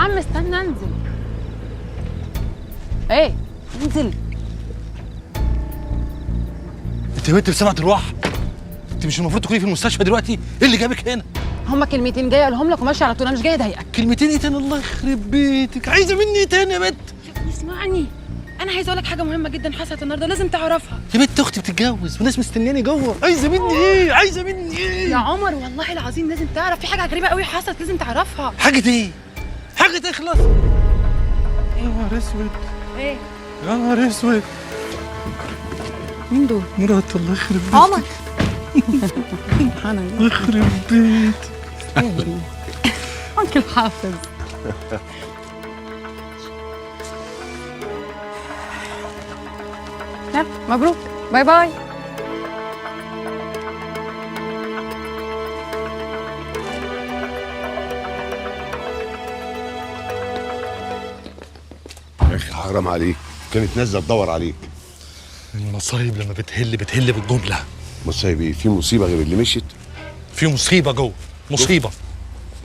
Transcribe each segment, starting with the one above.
عم استنى انزل. ايه انزل. انت يا بنت بسمعة الروح، انت مش المفروض تكوني في المستشفى دلوقتي؟ ايه اللي جابك هنا؟ هما كلمتين جاية اقولهم لك وماشية على طول، انا مش جاية اضايقك. كلمتين ايه تاني؟ الله يخرب بيتك، عايزه مني ايه تاني يا بنت؟ اسمعني، انا عايزه اقول لك حاجة مهمة جدا حصلت النهارده لازم تعرفها. يا بنت اختي بتتجوز وناس مستنياني جوه، عايزه مني ايه؟ عايزه مني ايه؟ يا عمر والله العظيم لازم تعرف، في حاجة غريبة قوي حصلت لازم تعرفها. حاجة ايه؟ حاجة تخلص. يا نهار اسود. ايه؟ يا نهار اسود. مين دول؟ مرات الله يخرب بيتك. عمر. سبحان الله. يخرب بيتك. انكل حافظ. يلا مبروك، bye bye. يا اخي حرام عليك، كانت نازله تدور عليك. المصايب لما بتهل بتهل بالجملة. مصايب ايه؟ في مصيبة غير اللي مشيت؟ في مصيبة جوه، مصيبة.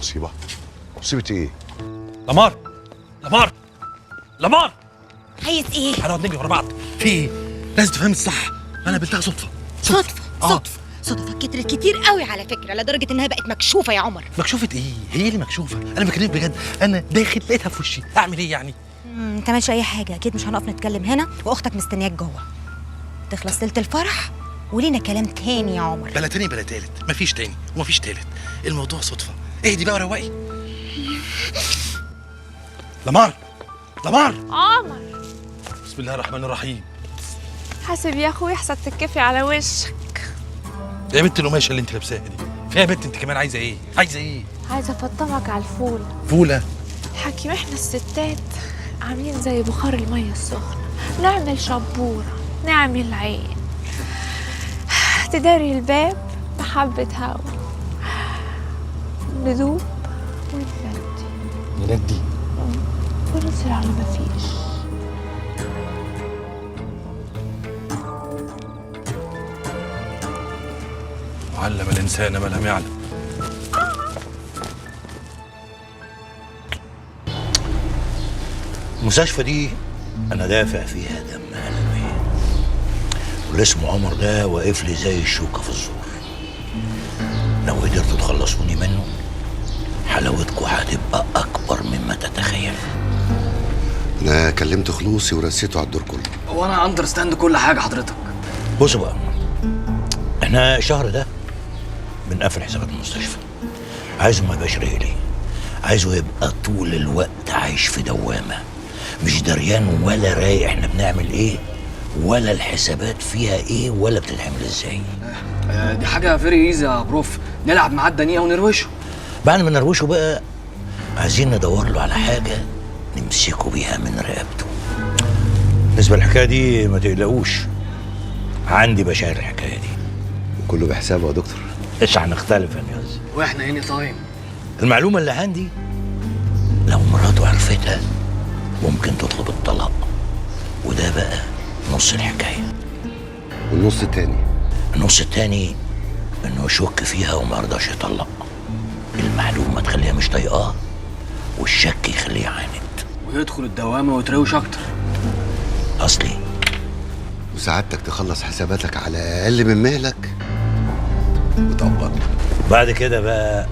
مصيبة؟ مصيبة ايه؟ لمار لمار لمار. عايز ايه؟ هنقعد نجري ورا بعض في ايه؟ لازم تفهمي الصح، انا قابلتها صدفة. صدفة؟ صدفة صدفة كترت كتير قوي على فكرة، لدرجة انها بقت مكشوفة يا عمر. مكشوفة ايه؟ هي اللي مكشوفة، انا بكلمك بجد، انا داخل لقيتها في وشي، اعمل ايه يعني؟ ما تعملش اي حاجة، اكيد مش هنقف نتكلم هنا واختك مستنياك جوه. تخلص ليلة الفرح ولينا كلام تاني يا عمر. بلا تاني بلا تالت، مفيش تاني ومفيش تالت، الموضوع صدفة، اهدي بقى وروقي. لمار لمار. عمر. بسم الله الرحمن الرحيم. حاسب يا اخوي احسن تتكفي على وشك. يا بنت القماشه اللي انت لابساها دي، فيها يا بنت انت كمان عايزه ايه؟ عايزه ايه؟ عايزه افطمك على الفوله. فوله؟ حكيم احنا الستات عاملين زي بخار المية السخنة، نعمل شبوره، نعمل عين، تداري الباب بحبة هوا، ندوب ونندي. نندي؟ ونصل على مفيش. علم الإنسان ما لم يعلم. المستشفى دي أنا دافع فيها دم قلبي، واللي اسمه عمر ده واقف لي زي الشوكة في الزور. لو قدرتوا تخلصوني منه حلاوتكم هتبقى أكبر مما تتخيل. أنا كلمت خلوصي ورسيته على الدور كله. وأنا understand كل حاجة حضرتك. بصوا بقى، احنا الشهر ده بنقفل حسابات المستشفى. عايزه ما يبقاش رجلي، عايزه يبقى طول الوقت عايش في دوامة، مش دريان ولا رايق احنا بنعمل ايه ولا الحسابات فيها ايه ولا بتتعمل ازاي. دي حاجة very easy يا prof، نلعب معاه الدنيا ونروشه. بعد ما نروشه بقى عايزين ندور له على حاجة نمسكه بيها من رقبته. بالنسبة للحكاية دي ما تقلقوش، عندي بشاير الحكاية دي. كله بحسابه يا دكتور. مش هنختلف يا نياز. واحنا any time. المعلومة اللي عندي لو مراته عرفتها ممكن تطلب الطلاق، وده بقى نص الحكاية. والنص التاني؟ النص التاني انه يشك فيها وما يرضاش يطلق. المعلومة تخليها مش طايقاه، والشك يخليه يعاند ويدخل الدوامة ويتروش اكتر. اصلي وسعادتك تخلص حساباتك على اقل من مهلك وتقبضنا. بعد كده بقى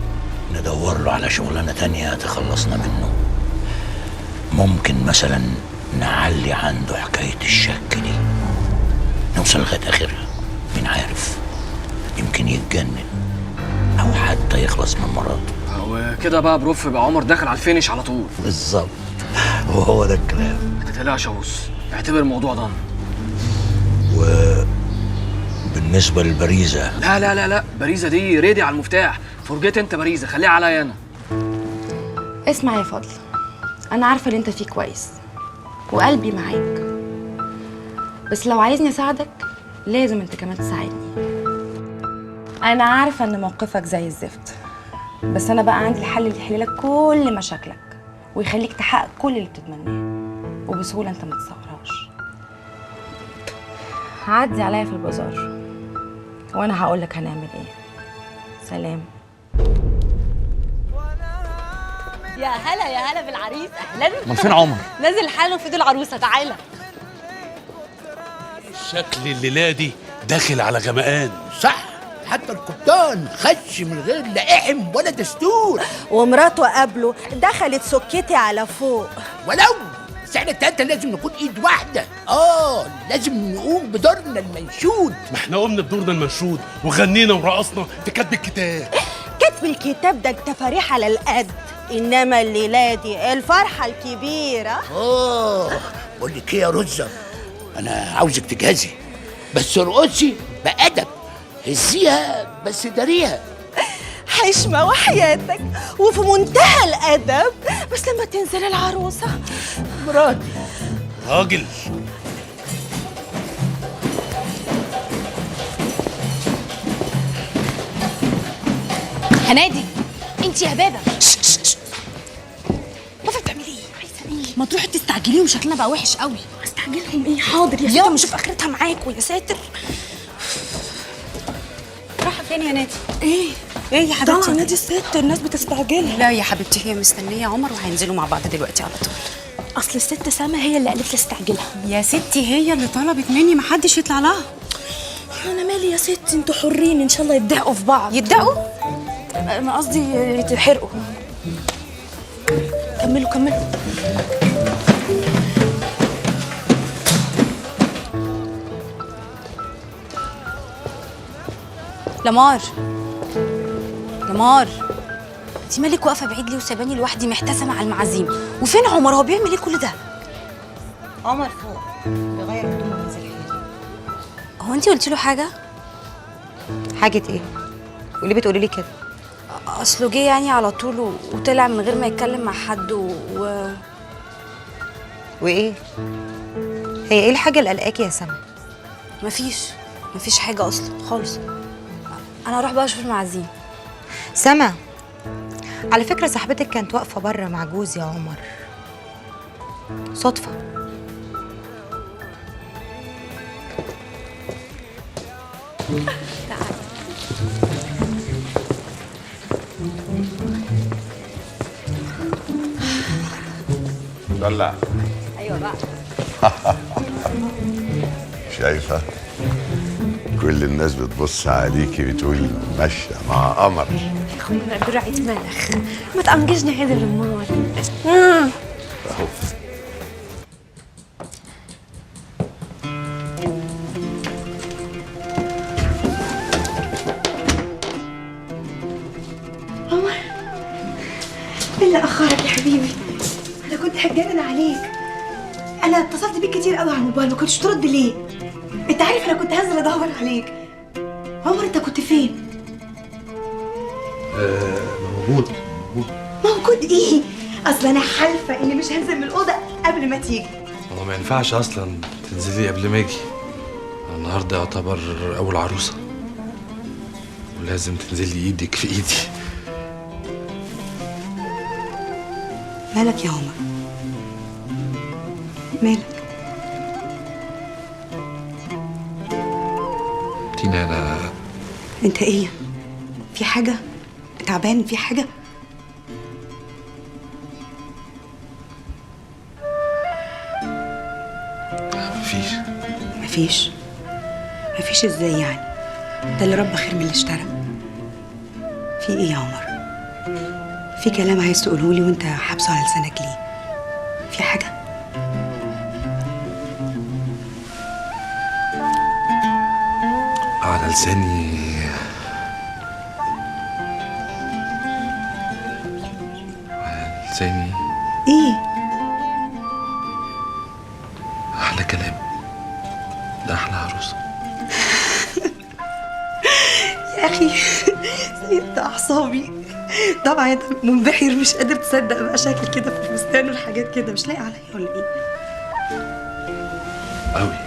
ندور له على شغلانة تانية تخلصنا منه. ممكن مثلا نعلي عنده حكاية الشك دي، نوصل لغاية اخرها، مين عارف يمكن يتجنن او حتى يخلص من مراته. وكده بقى prof يبقى عمر داخل على ال finish على طول. بالظبط، وهو ده الكلام. ما تقلقش يا boss، اعتبر الموضوع done. وبالنسبة للبريزه، لا لا لا لا، باريزه دي ready على المفتاح، forget انت باريزه خليها عليا انا. اسمع يا فضل، انا عارفه اللي انت فيه كويس وقلبي معاك، بس لو عايزني اساعدك لازم انت كمان تساعدني. انا عارفه ان موقفك زي الزفت، بس انا بقى عندي الحل اللي يحل لك كل مشاكلك ويخليك تحقق كل اللي بتتمناه وبسهوله انت ما تتصورهاش. عدي عليا في البازار وانا هقول لك هنعمل ايه. سلام. يا هلا يا هلا بالعريس، اهلا. امال فين عمر؟ نازل حاله في ايد العروسة. تعالى. شكل الليلة دي داخل على غمقان. صح، حتى القبطان خش من غير لا احم ولا دستور، ومراته قبله دخلت سكتي على فوق. ولو بس احنا التلاتة لازم نكون ايد واحدة. لازم نقوم بدورنا المنشود. ما احنا قمنا بدورنا المنشود وغنينا ورقصنا في كتب الكتاب. كتب الكتاب ده انت فريح على القد، انما الليلة دي الفرحة الكبيرة. بقول لك ايه يا رزه، انا عاوزك تجهزي، بس ارقصي بأدب، هزيها بس داريها. حشمه وحياتك وفي منتهى الادب، بس لما تنزل العروسة. مراتي راجل. هنادي انت يا هبابه. واقفة بتعملي ايه؟ عايزه ايه؟ ما تروحي تستعجليهم، شكلنا بقى وحش قوي. استعجلهم ايه؟ حاضر يا ستي، نشوف اخرتها معاك. ويا ساتر. رايحة فين يا نادي؟ ايه ايه يا حبيبتي؟ طبعا نادي الست الناس بتستعجلها. لا يا حبيبتي، هي مستنيه عمر وهينزلوا مع بعض دلوقتي على طول. اصل الست سما هي اللي قالت لي استعجلها. يا ستي هي اللي طلبت مني، محدش يطلع لها. انا مالي يا ستي، انتوا حرين، ان شاء الله يتضايقوا في بعض. يتضايقوا؟ انا قصدي يتحرقوا. كملوا كملوا. لمار، لمار، انت مالك واقفة بعيد ليه وساباني لوحدي محتاسه مع المعازيم؟ وفين عمر؟ هو بيعمل ايه كل ده؟ عمر فوق بيغير هدومه ونزل حاله. هو انت قلتي له حاجة؟ حاجة ايه؟ وليه بتقولي لي كده؟ اصله جه يعني على طول وطلع من غير ما يتكلم مع حد وايه؟ هي ايه الحاجة اللي قلقاكي يا سما؟ مفيش حاجة اصلا خالص. انا هروح بقى اشوف المعازيم. سما، على فكرة صاحبتك كانت واقفة بره مع جوزي يا عمر. صدفة. تعالي. دلع. ايوه بقى. شايفه كل الناس بتبص عليكي بتقول ماشية مع قمر. يا اخويا برعة ملخ، ما تأمججني هذا المار. اهو. عمر، ايه اللي اخرك يا حبيبي؟ انا كنت هتجنن عليك. انا اتصلت بيك كتير قوي على الموبايل، ما كنتش ترد ليه؟ انت عارف انا كنت هنزل ادور عليك. عمر انت كنت فين؟ موجود. موجود ايه؟ اصل انا حالفه اني مش هنزل من الاوضة قبل ما تيجي. هو ما ينفعش اصلا تنزلي قبل ما اجي. النهارده يعتبر اول عروسه، ولازم تنزلي ايدك في ايدي. مالك يا عمر؟ مالك؟ تينا انا. انت ايه؟ في حاجة؟ تعبان؟ في حاجة؟ مفيش. مفيش؟ مفيش ازاي يعني؟ ده اللي رب خير من اللي اشترى. في ايه يا عمر؟ في كلام عايز تقوله لي وانت حابسه على لسانك ليه؟ في حاجة؟ على لساني على لساني ايه؟ احلى كلام، ده احلى عروسه. يا اخي سيبت اعصابي. طبعا انت منبهر، مش قادر تصدق بقى شكل كده في الفستان والحاجات كده. مش لايقة عليا ولا ايه؟ قوي.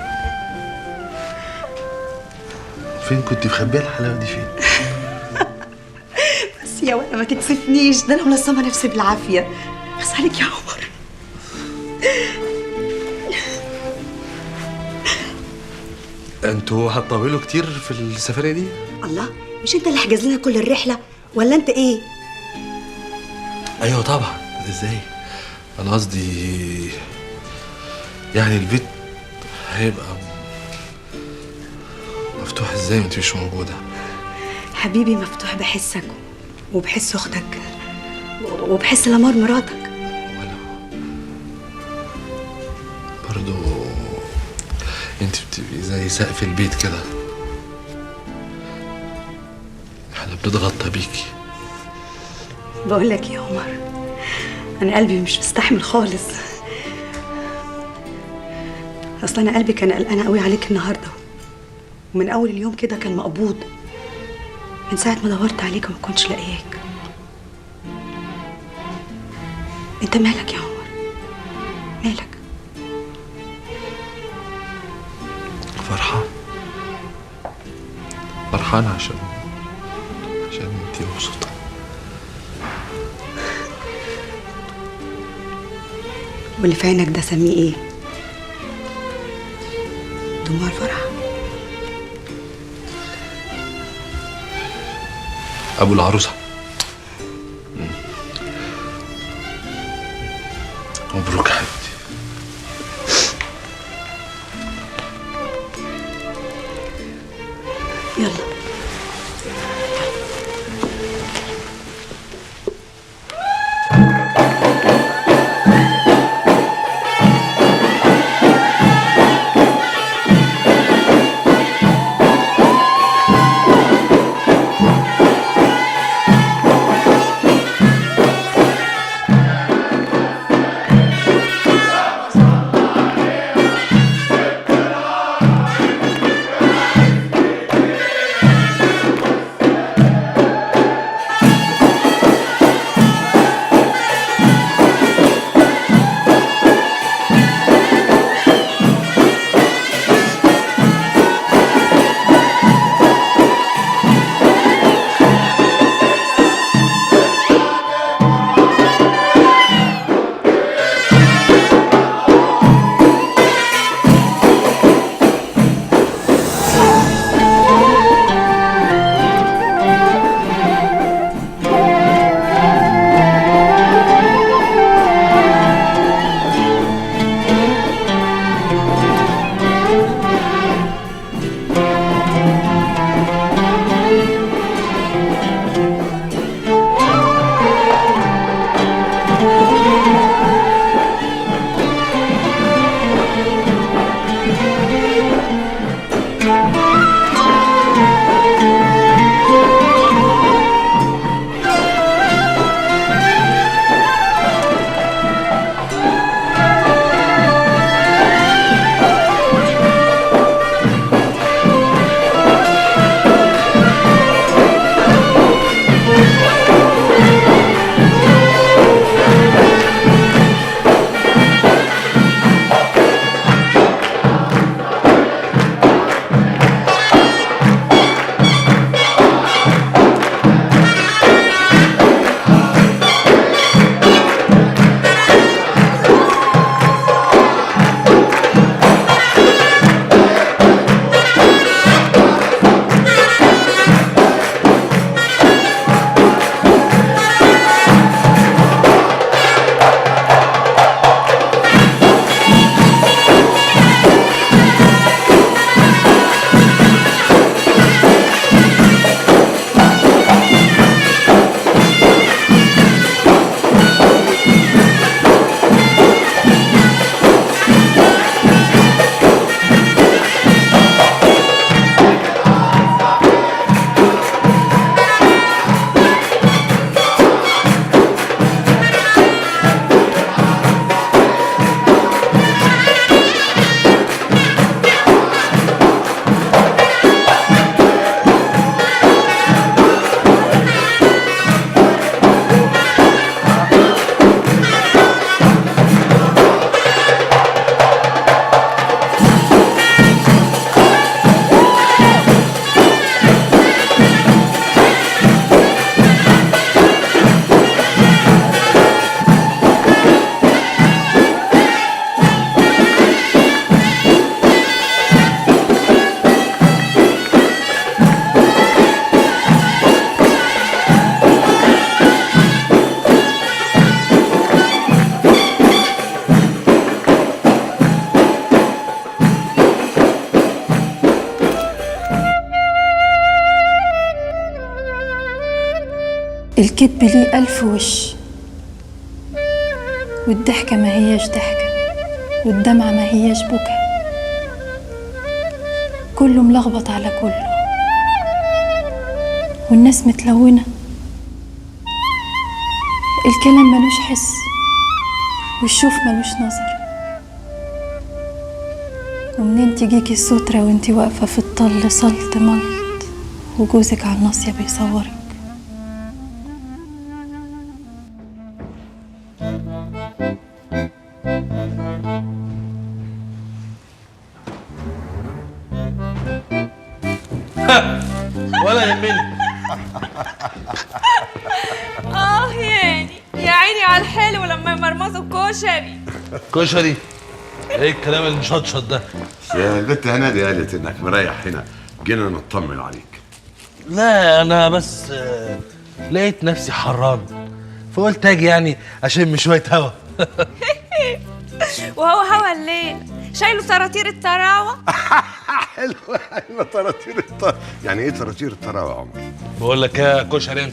فين كنت مخبيه الحلاوة دي فين؟ بس يا ولا ما تكسفنيش، ده انا ملصمه نفسي بالعافية. بس عليك يا عمر. انتوا هتطولوا كتير في السفرية دي؟ الله، مش انت اللي حجز لنا كل الرحلة ولا انت ايه؟ ايوه طبعا، ازاي؟ انا قصدي يعني البيت هيبقى مفتوح ازاي وانت مش موجودة؟ حبيبي مفتوح بحسك وبحس اختك وبحس لمار مراتك. برضو انت بتبقي زي سقف البيت كده، احنا بنتغطى بيكي. بقول لك يا عمر، انا قلبي مش مستحمل خالص. اصل انا قلبي كان قلقان قوي عليك النهارده، ومن اول اليوم كده كان مقبوض. من ساعة ما دورت عليك وما كنتش لاقياك. انت مالك يا عمر؟ مالك؟ فرحان، فرحان عشان انتي مبسوطة. واللي في عينك ده سميه ايه؟ دموع الفرح؟ ابو العروسة. مبروك يا حبيبتي. يلا. الكذب ليه 1000 وش، والضحكة ما هياش ضحكة، والدمعة ما هياش بكا، كله ملخبط على كله، والناس متلونة، الكلام ملوش حس والشوف ملوش نظر. ومنين تجيكي السترة وانتي واقفة في الطل سلط ملط، وجوزك على الناصية بيصورك. ولا يهمني. يعني يا عيني على الحلو لما يمرمطوا الكشري. كشري؟ ايه الكلام المشطشط ده؟ يا البت هنادي قالت انك مريح هنا، جينا نطمن عليك. لا انا بس لقيت نفسي حران فقلت اجي يعني اشم شوية هوا. وهو هوا الليل شايله طراطير الطراوه. حلوة ايوه طراطير الطراوه. يعني ايه طراطير الطراوه يا عمر؟ بقول لك يا كشري،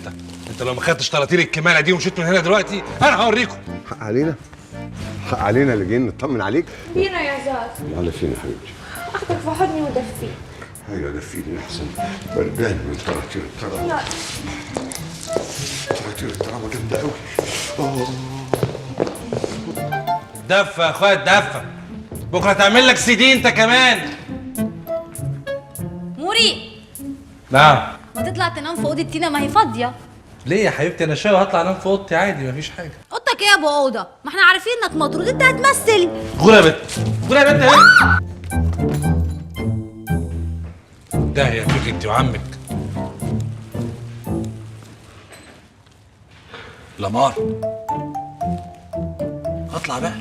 انت لو ما خدتش طراطير الكماله دي ومشيت من هنا دلوقتي انا هوريكم. حق علينا، حق علينا اللي جايين نطمن عليك. فينا يا زار. يلا فينا يا حبيبتي. اخدك في حضني ودفيك. ايوه دفيني احسن، بردان من طراطير الطراوه. لا طراطير الطراوه جامدة قوي. دفة يا اخويا دفة، بكره تعمل لك سي دي انت كمان. موري. نعم. ما تطلع تنام في اوضة تينا، ما هي فاضية. ليه يا حبيبتي؟ انا شوية وهطلع انام في اوضتي عادي، مفيش حاجة. اوضتك ايه يا ابو اوضة؟ ما احنا عارفين انك مطرود، انت هتمثل. غورة يا بت، غورة يا بت اهي. ده يا فيك انت وعمك. لمار اطلع بقى.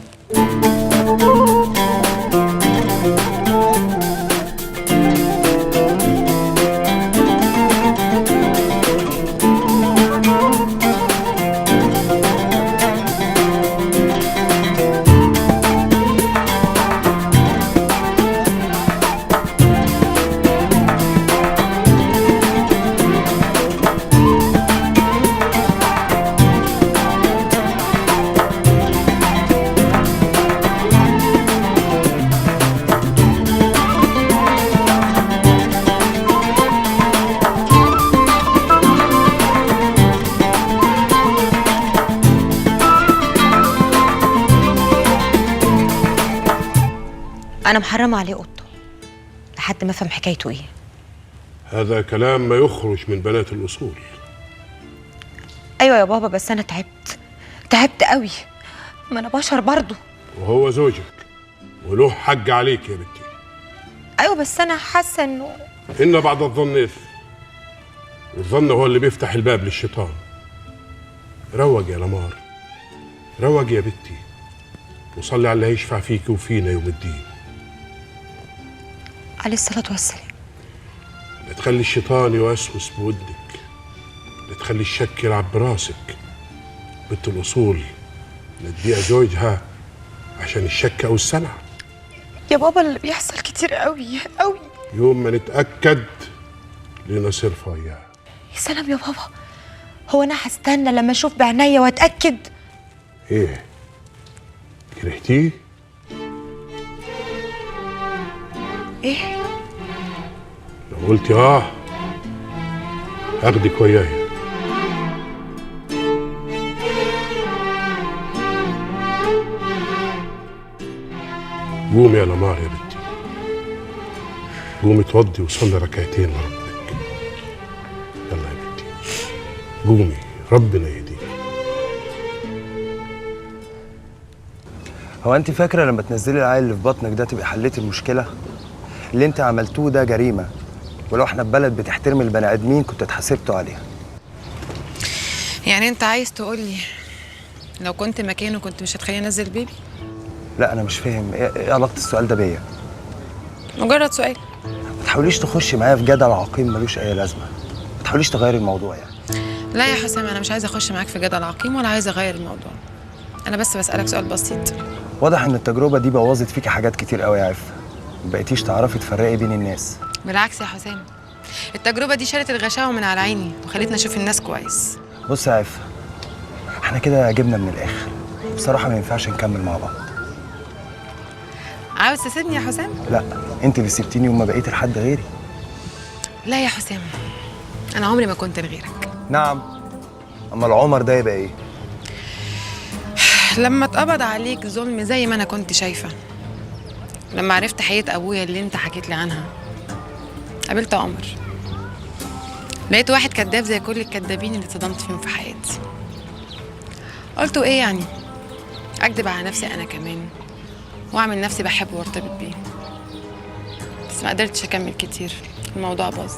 أنا محرمة عليه أوضته لحد ما أفهم حكايته إيه. هذا كلام ما يخرج من بنات الأصول. أيوة يا بابا، بس أنا تعبت، تعبت قوي، ما أنا بشر برضه. وهو زوجك وله حق عليك يا بنتي. أيوة بس أنا حاسة إنه إن بعد الظن إثم، والظن هو اللي بيفتح الباب للشيطان. روج يا لمار، روج يا بنتي، وصلي على اللي هيشفع فيك وفينا يوم الدين. عليه الصلاة والسلام. لا تخلي الشيطان يوسوس بودنك، لا تخلي الشك يلعب براسك. بنت الأصول لا تبيع زوجها عشان الشك أو السلع. يا بابا اللي بيحصل كتير قوي قوي. يوم ما نتأكد لنا صرفة إياها. يا سلام يا بابا، هو أنا هستنى لما أشوف بعينيا وأتأكد؟ إيه؟ كرهتيه؟ إيه؟ لو قلتي آه هاخدك ويايا. قومي يا لمار يا بنتي، قومي اتوضي وصلي ركعتين لربك. يلا يا بنتي قومي، ربنا يهديك. هو انت فاكره لما تنزلي العيل اللي في بطنك ده تبقي حليتي المشكلة؟ اللي انت عملتوه ده جريمة، ولو احنا في بلد بتحترم البني ادمين كنت اتحاسبتوا عليها. يعني انت عايز تقول لي لو كنت مكانه كنت مش هتخليني انزل بيبي؟ لا انا مش فاهم ايه علاقة السؤال ده بيا؟ مجرد سؤال. ما تحاوليش تخشي معايا في جدل عقيم ملوش اي لازمه، ما تحاوليش تغيري الموضوع يعني. لا يا حسام، انا مش عايزه اخش معاك في جدل عقيم ولا عايزه اغير الموضوع، انا بس بسالك سؤال بسيط. واضح ان التجربة دي بوظت فيكي حاجات كتير قوي يا عفة، ما بقيتيش تعرفي تفرقي بين الناس. بالعكس يا حسام، التجربة دي شالت الغشاوه من على عيني وخلتني اشوف الناس كويس. بص يا عفة، احنا كده جبنا من الاخر. بصراحة ما ينفعش نكمل مع بعض. عاوز تسيبني يا حسام؟ لا، انت اللي سبتيني وما بقيت لحد غيري. لا يا حسام، انا عمري ما كنت لغيرك. نعم، اما العمر ده يبقى ايه؟ لما اتقبض عليك ظلم زي ما انا كنت شايفه، لما عرفت حقيقة ابويا اللي انت حكيت لي عنها، قابلت عمر، لقيت واحد كذاب زي كل الكذابين اللي اتصدمت فيهم في حياتي. قلت ايه يعني، اكذب على نفسي انا كمان واعمل نفسي بحبه وارتبط بيه. بس ما قدرتش اكمل كتير، الموضوع باظ.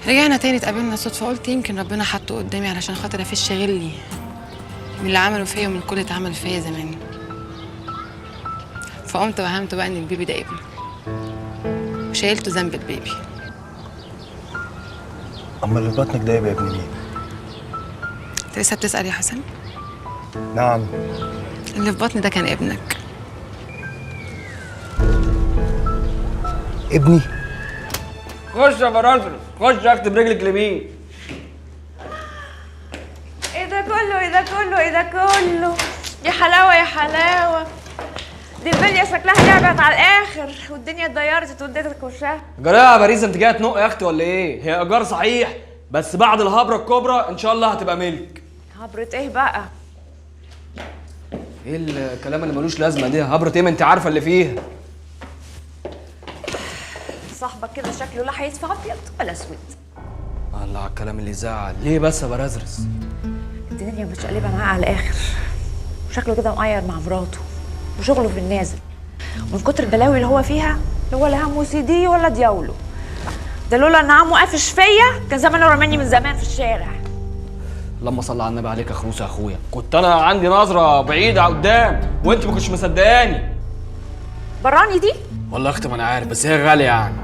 رجعنا تاني اتقابلنا صدفة، قلت يمكن ربنا حطه قدامي علشان خاطر افش غلي من اللي عملوا فيا ومن كل اللي اتعمل فيا زمان. فقمت وهمت بقى ان البيبي ده ابني، وشايلته ذنب البيبي. اما اللي في بطنك ده يبقى ابن مين؟ انت لسه بتسأل يا حسن؟ نعم. اللي في بطني ده كان ابنك. ابني؟ خش يا برازرس، خش اكتب رجلك اليمين. ايه ده كله؟ ايه ده كله؟ ايه ده كله؟ يا حلاوة يا حلاوة، دي البلية شكلها لعبت على الاخر والدنيا اتغيرت واديتك وشها. جرايه يا باريزه، انت جاية تنق يا اختي ولا ايه؟ هي ايجار صحيح، بس بعد الهبره الكبرى ان شاء الله هتبقى ملك. هبره ايه بقى؟ ايه الكلام اللي ملوش لازمه دي؟ هبره ايه؟ ما انت عارفه اللي فيها. صاحبك كده شكله لا هيدفع ابيض ولا اسود. الله على الكلام اللي يزعل. ليه بس يا برازرس؟ الدنيا متشقلبه معاه على الاخر، وشكله كده مقير مع مراته وشغله في النازل، ومن كتر البلاوي اللي هو فيها لا ولا همه سيدي ولا دياوله. ده لولا ان عمه قافش فيا كان زمانه رماني من زمان في الشارع. اللهم صل على النبي عليك يا خروس يا اخويا، كنت انا عندي نظره بعيدة قدام وانت ما كنتش مصدقاني. براني دي؟ والله يا اختي ما انا عارف، بس هي غالية يعني.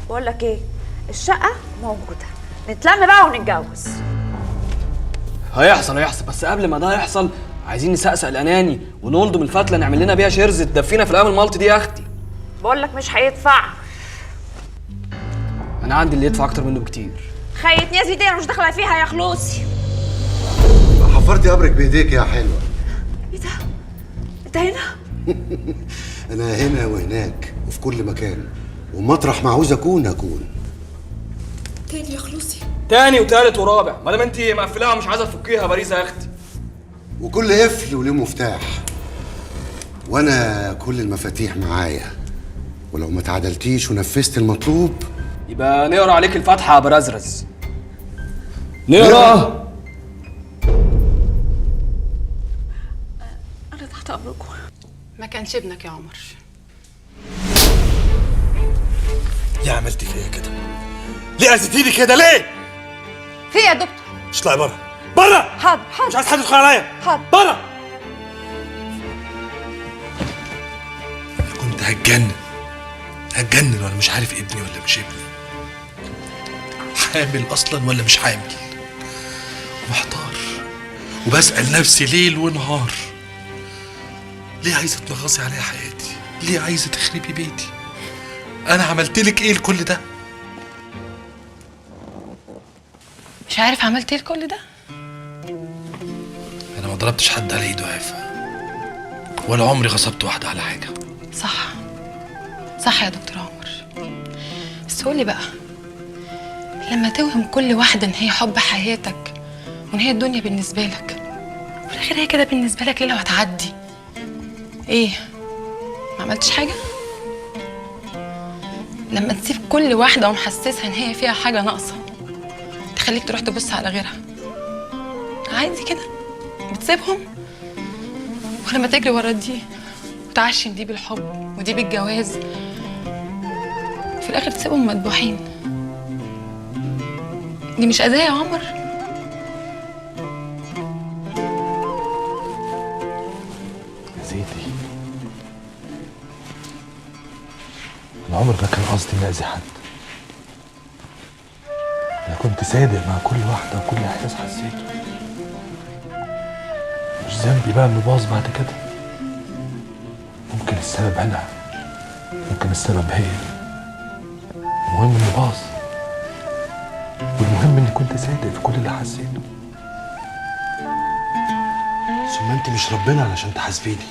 بقول لك ايه، الشقة موجودة، نتلم بقى ونتجوز. هيحصل هيحصل، بس قبل ما ده يحصل عايزين نسقسق الاناني ونلضم الفتله نعمل لنا بيها shares تدفينا في الايام المالتي دي يا اختي. بقول لك مش هيدفع. انا عندي اللي يدفع اكتر منه بكتير. خيط نيازي دي انا مش داخله فيها يا خلوصي. حفرتي قبرك بايديك يا حلوة. ايه ده؟ انت هنا؟ انا هنا وهناك وفي كل مكان، ومطرح ما عاوز اكون اكون. تاني يا خلوصي؟ تاني وتالت ورابع، ما دام انت مقفلاها ومش عايزه تفكيها يا باريزه يا اختي. وكل قفل وليه مفتاح، وانا كل المفاتيح معايا، ولو ما تعدلتيش ونفذت المطلوب يبقى نقرا عليك الفاتحة يا برازرز. نقرا. انا تحت امركم. ما كانش ابنك يا عمر. ليه عملتي فيا كده؟ ليه اذيتيني كده ليه؟ في ايه يا دكتور؟ مش اطلعي بره بره. حاضر حاضر، مش عايز حد يدخل عليا. حاضر بره. كنت هتجنن هتجنن وانا مش عارف ابني ولا مش ابني، حامل اصلا ولا مش حامل، ومحتار وبسأل نفسي ليل ونهار، ليه عايزه تنغصي عليا حياتي؟ ليه عايزه تخربي بيتي؟ انا عملت لك ايه لكل ده؟ مش عارف عملت ايه لكل ده؟ انا ما ضربتش حد على ايده يا عفة، ولا عمري غصبت واحدة على حاجة. صح صح يا دكتور عمر، بس قولي بقى، لما توهم كل واحدة ان هي حب حياتك وان هي الدنيا بالنسبة لك، وفي الاخر هي كده بالنسبة لك ليلة وهتعدي، ايه ما عملتش حاجة؟ لما تسيب كل واحدة ومحسسها ان هي فيها حاجة ناقصه تخليك تروح تبص على غيرها عادي كده، بتسيبهم؟ ولما تجري ورا دي وتعشم دي بالحب ودي بالجواز، في الاخر تسيبهم مدبوحين، دي مش أذية يا عمر؟ أذيتي؟ أنا عمري ما كان قصدي إني أذي حد. أنا كنت صادق مع كل واحدة وكل إحساس حسيته. مش ذنبي بقى إنه باظ بعد كده. ممكن السبب أنا، ممكن السبب هي، المهم إنه باظ، والمهم إنك كنت صادق في كل اللي حسيته. ثم انت مش ربنا علشان تحاسبيني.